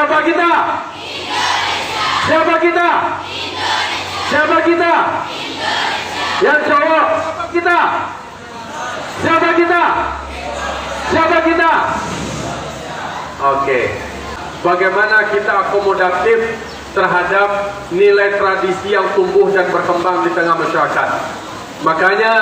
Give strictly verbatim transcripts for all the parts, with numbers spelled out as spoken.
Siapa kita? Siapa kita? Siapa kita? Yang cowok, siapa kita? Siapa kita? Siapa kita? Oke. Bagaimana kita akomodatif terhadap nilai tradisi yang tumbuh dan berkembang di tengah masyarakat? Makanya,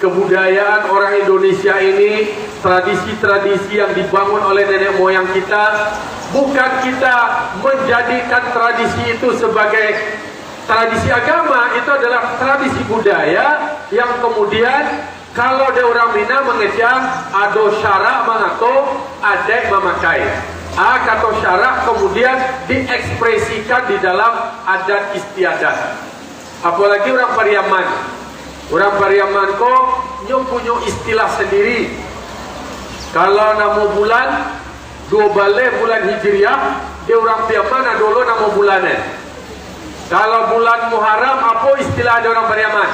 kebudayaan orang Indonesia ini, tradisi-tradisi yang dibangun oleh nenek moyang kita, bukan kita menjadikan tradisi itu sebagai tradisi agama, itu adalah tradisi budaya yang kemudian, kalau dek urang Minang mangecek, ado syarak mangato, adaik mamakai. Ah, kato syarak kemudian diekspresikan di dalam adat istiadat. Apolagi urang Pariaman. Urang Pariaman ko, nyo punyo istilah sandiri. Kalau namo bulan, duo baleh bulan Hijriah, di urang Piaman ado lo namo bulan, eh. Kalau bulan Muharram, apo istilah di urang Pariaman?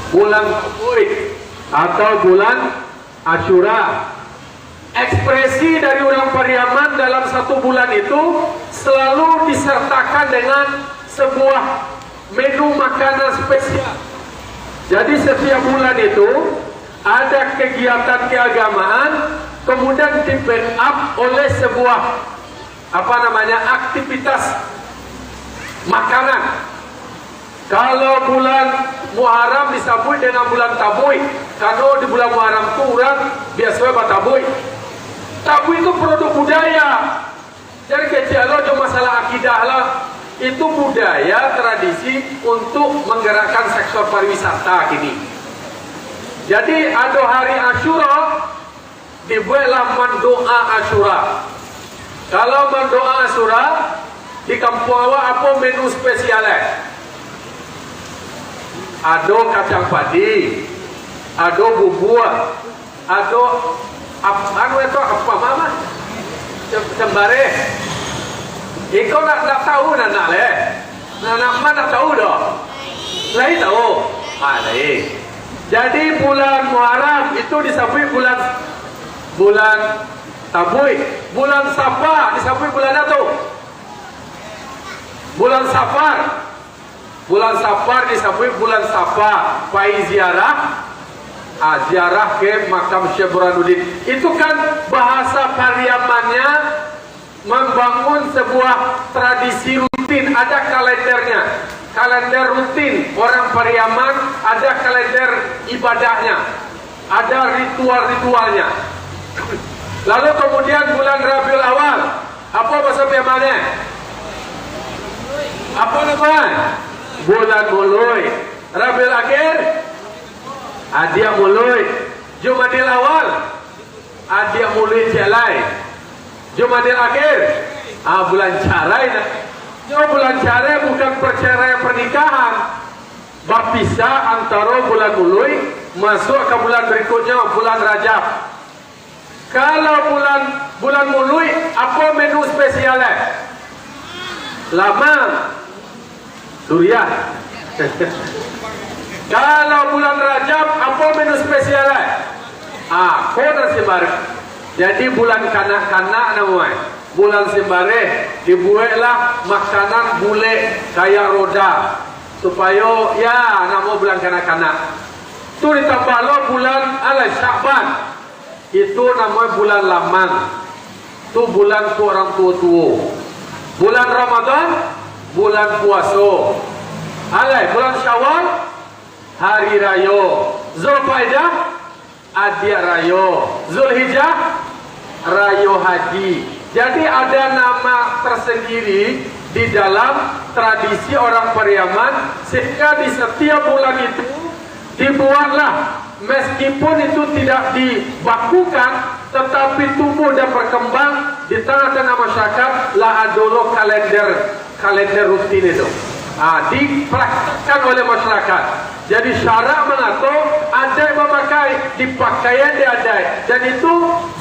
Bulan Tabuik atau bulan Asyura. Ekspresi dari urang Pariaman dalam satu bulan itu selalu disertakan dengan sebuah menu makanan spesial. Jadi, setiap bulan itu ada kegiatan keagamaan, kemudian di-backup oleh sebuah, apa namanya, aktivitas makanan. Kalau bulan Muharram disabuik dengan bulan Tabuik, karano di bulan Muharram tu urang biaso batabuik. Tabuik tu produk budaya. Jadi kecek lo jo masalah akidah lah. Itu budaya, tradisi untuk menggerakkan sektor pariwisata kini. Jadi, ado hari Asyura, dibueklah mandoa Asyura. Kalau mandoa Asyura, di kampuang awak apo menu spesial, eh? Ado kacang padi, ado bubua, ado ap-, anu itu apo, mama? Sem-, sembareh. Iko nak, nak tahu nak, nak leh? Nah, nak, ma nak tahu doh? Lai tahu? Ah, lai. Jadi, bulan Muharram itu disabuik bulan, bulan Tabuik. Bulan Safar disabuik bulan apa tu? Bulan Safar. Bulan Safar disabuik bulan Safar. Pai ziarah. Ah, ziarah ke makam Syekh Burhanuddin. Itu kan bahasa Pariamannya membangun sebuah tradisi rutin, ada kalendernya. Kalender rutin orang Pariaman, ada kalender ibadahnya, ada ritual-ritualnya. Lalu kemudian bulan Rabiul Awal, apa bahasa Piamannya? Apa nama? Bulan Mului. Rabiul Akhir, adiak Mului. Jumadil Awal, adiak Mului ciek lai. Jumadil Akhir, ah, bulan carai nah. Yo, bulan carai bukan perceraian pernikahan. Bapisah antaro bulan Mului, masuak ka bulan berikutnyo, bulan Rajab. Kalau bulan, bulan Mului, apo menu spesial, eh? Lamang. Durian. Kalau bulan Rajab, apo menu spesial, eh? Ah, ko nan simbareh. Jadi, bulan kanak-kanak namonyo, bulan simbareh, dibueklah makanan bulek kayak roda, supayo, ya, namo bulan kanak-kanak. Tu ditambah lo bulan, alah, Syakban. Itu namonyo bulan lamang. Tu bulan tu urang tuo-tuo. Bulan Ramadan, bulan puaso. Alai, bulan Syawal, hari rayo. Zulkaidah, adiak rayo. Zulhijjah, rayo haji. Jadi, ada nama tersendiri di dalam tradisi orang Pariaman, sehingga di setiap bulan itu dibuatlah, meskipun itu tidak dibakukan, tetapi tumbuh dan berkembang di tengah-tengah masyarakat, lah ado lo kalender, kalender rutin itu. Ah, dipraktekkan oleh masyarakat. Jadi, syarak mangato, adaik mamakai, dipakaian di adaik, dan itu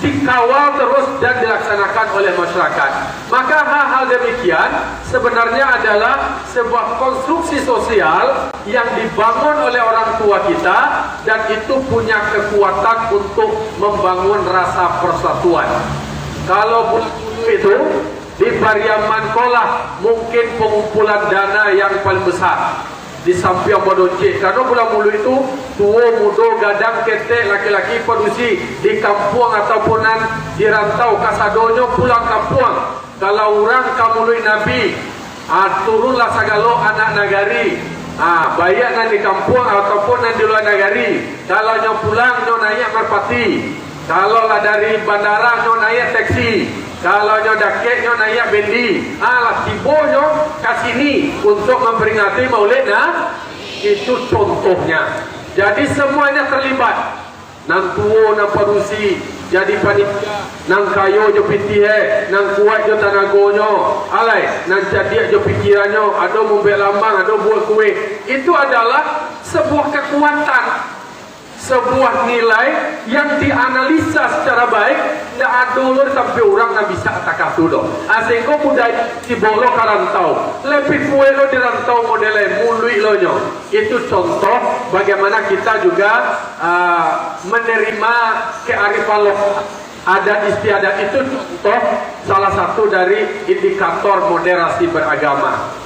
dikawal terus dan dilaksanakan oleh masyarakat. Maka, hal-hal demikian sebenarnya adalah sebuah konstruksi sosial yang dibangun oleh orang tua kita, dan itu punya kekuatan untuk membangun rasa persatuan. Kalau bulan Mului itu, Pariaman ko lah mungkin pangumpulan dana yang paling besar di sampiang Badoncek. Karano bulan Muluik tu, tuo, mudo, gadang, ketek, laki-laki, padusi, di kampuang ataupun nan di rantau, kasadonyo pulang kampuang. Kalau urang ka Muluik Nabi, ah, turunlah sagalo anak nagari, ah, baiak nan di kampuang ataupun nan di lua nagari. Kalau nyo pulang, nyo naiak marpati. Kalau lah dari bandara, nyo naiak teksi. Kalau nyo dakek, nyo naiak bendi. Ah, lah tibo nyo ka sini untuk mamperingati Maulid, nah, itu contohnya. Jadi, semuanya terlibat. Nan tuo, nan padusi, jadi panitia, nan kayo jo pitih, eh, nan kuaik jo tanagonyo, alai, nan cadiak jo pikirannyo, ado mumbek lambang, ado buek kue. Itu adalah sebuah kekuatan, sebuah nilai yang dianalisa secara baik, ndak ado lo sampai urang nan bisa takah tu doh. Ah, sehinggo budaya tibo lo ka rantau, lebih kuaik lo di rantau model lain, Muluik lo nyo. Itu contoh bagaimana kita juga, ah, menerima kearifan lokal, adat istiadat. Itu contoh salah satu dari indikator moderasi beragama.